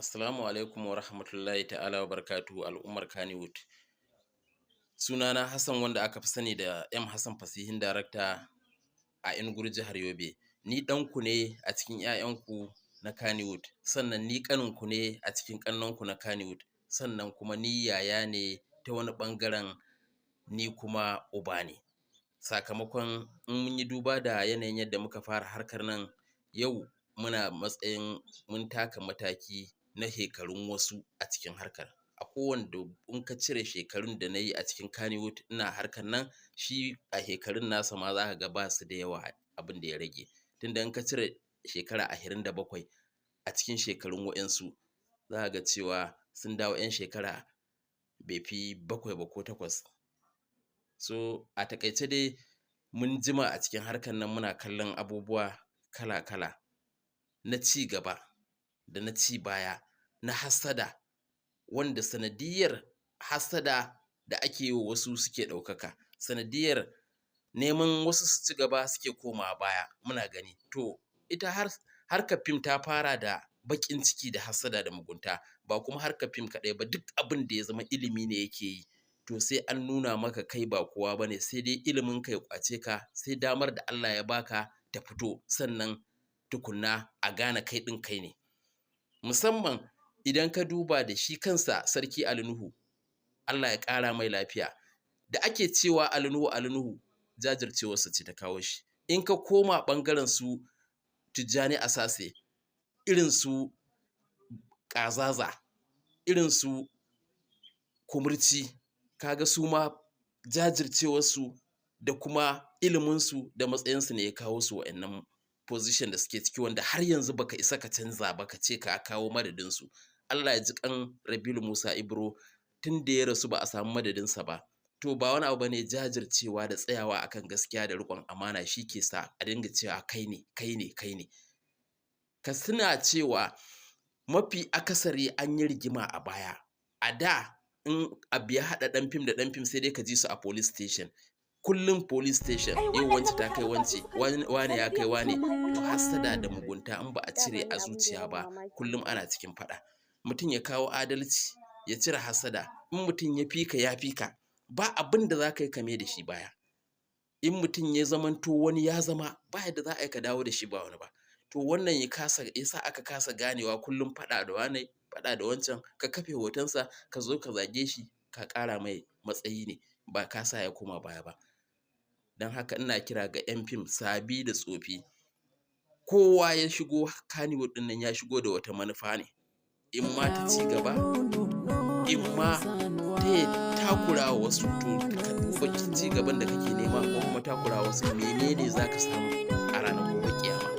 Assalamu alaikum wa rahmatullahi ta'ala wa barakatuhu, al'ummar Kannywood. Sunana Hassan, wanda aka fi sani da M Hassan Fasihin Darakta a Nguru, jihar Yobe. Ni ɗanku ne a cikin 'ya'yanku na Kannywood, sannan ni ƙaninku ne a cikin ƙannenku na Kannywood, sannan kuma ni yaya ne ta wani ɓangaren, ni kuma uba ne. Sakamakon in mun yi duba da yanayin yadda muka fara harkar nan, yau muna matsayin mun taka mataki na shekarun wasu a cikin harkar. A kowanne in ka cire shekarun da na yi a cikin Kannywood ina harkar nan, shi a shekarun nasa ma za ka ga ba su da yawa abin da ya rage. Tunda in ka cire shekara 27 a cikin shekarun wa'insu, za ka ga cewa sun dawo 'yan shekara bai fi bakwai ba ko takwas. So a taƙaice dai, mun jima a cikin harkar nan, muna kallon abubuwa kala-kala na ci gaba da na ci baya, na hassada, wanda sanadiyyar hassada da ake yi wa wasu suke ɗaukaka, sanadiyyar neman wasu su ci gaba suke komawa baya, muna gani. To ita har harkar fim ta fara da baƙin ciki da hassada da mugunta. Ba kuma harkar fim kaɗai ba, duk abin da ya zama ilimi ne yake yi, to sai an nuna maka kai ba kowa ba ne, sai dai ilimin ka ya ƙwace ka, sai damar da Allah ya baka ta fito, sannan tukunna a gane kai ɗin kai ne. Musamman idan ka duba da shi kansa Sarki Ali Nuhu, Allah ya ƙara mai lafiya, da ake cewa Ali Nuhu, Ali Nuhu, jajircewarsa ce ta kawo shi. In ka koma ɓangaren su Tijjani Asase, irin su Ƙazaza, irin su Kumurci, kaga su ma jajircewarsu da kuma iliminsu da matsayinsu ne ya kawo su wa'innan position da suke ciki, wanda har yanzu baka isa ka canza ba, ka ce ka kawo madadinsu. Allah ya ji kan Rabilu Musa Ibro, tun da ya rasu ba a samu madadinsa ba. To ba wani abu bane, jajircewa da tsayawa akan gaskiya da riƙon amana shi ke sa a dinga cewa kai ne, kai ne, kai ne. Ka suna cewa mafi akasari an yi rigima a baya. A da in abu ya haɗa ɗan fim da ɗan fim, sai dai ka ji su a police station. Kullum police station, yau wance ta kai wance, wane ya kai wane. To hassada da mugunta, in ba a cire a zuciya ba, kullum ana cikin faɗa. Mutum ya kawo adalci, ya cire hassada. In mutum ya fi ka, ya fi ka, ba abin da za ka yi ka mai da shi baya. In mutum ya zamanto wani, ya zama, ba yadda za a yi ka dawo da shi ba wani ba. To wannan ya kasa yasa aka kasa ganewa, kullum faɗa da wane, faɗa da wancan. Ka kafe hotonsa ka zo ka zage shi, ka ƙara mai matsayi ne, ba ka sa ya koma baya ba. Don haka ina kira ga 'yan fim, sabi da tsofi, kowa ya shigo Kannywood ɗin nan ya shigo da wata manufa ne, in ma ta ci gaba, in ma ta ya takura wa wasu. To ka duba ci gaban da kake nema ko kuma takura wa wasu, menene za ka samu a ranar gobe kiyama?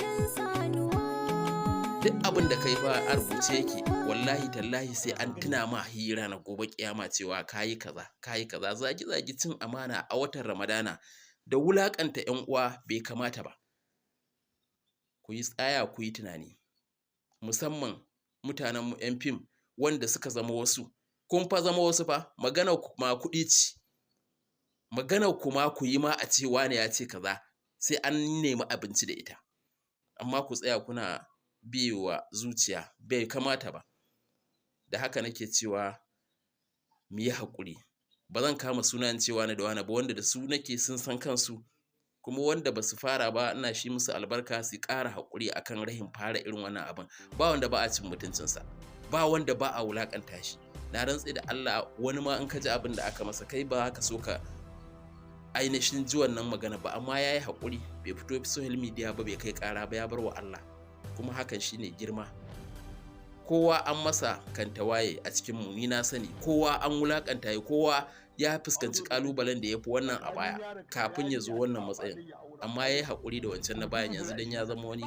Duk abin da kai fa a rubuce yake. Wallahi tallahi, sai an tuna ma hira na gobe kiyama cewa kayi kaza, kayi kaza. Zagi zagi, cin amana a watan Ramadana da wulakanta yan uwa bai kamata ba. Ku yi tsaya ku yi tunani, musamman mutanen mu yan fim wanda suka zama wasu. Kun fa zama wasu fa. Magana ma kuɗi ce, magana kuma ku yi ma a ce wane ya ce kaza, sai an nemi abinci da ita. Amma ku tsaya kuna biyewa zuciya, bai kamata ba. Da haka nake cewa mu yi haƙuri. Ba zan kama sunan cewa na da wane ba, wanda da su nake sun san kansu. Kuma wanda ba su fara ba, ina shi musu albarka, su ƙara haƙuri akan rahin fara irin wannan abin. Ba wanda ba a cin mutuncinsa, ba wanda ba a wulaƙanta shi. Na rantse da Allah, wani ma in ka ji abin da aka masa, kai ba ka so ka ainihin ji wannan magana ba. Amma ya yi haƙuri, bai fito social media ba, bai kai ƙara ba, ya bar wa Allah. Kuma hakan shine girma. Kowa an masa kanta waye a cikin mu, ni na sani kowa an wulakanta ya, kowa ya fuskanci kalubalen da ya fi wannan a baya kafin ya zo wannan matsayin, amma ya yi haƙuri da wancan na bayan. Yanzu dan ya zama wani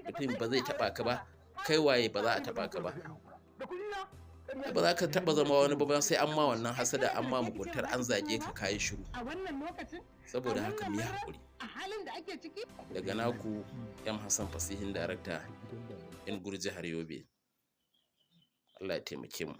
mutum, ba zai taɓa ka ba. Kai waye ba za a taɓa ka ba? Ba za ka taɓa zama wani ba sai an ma wannan hasada, an ma muguntar, an zage ka, kayi shiru. Saboda haka mu yi haƙuri. Daga naku M Hassan Fasihin Darakta, Nguru, jihar Yobe. Allah ya taimake mu.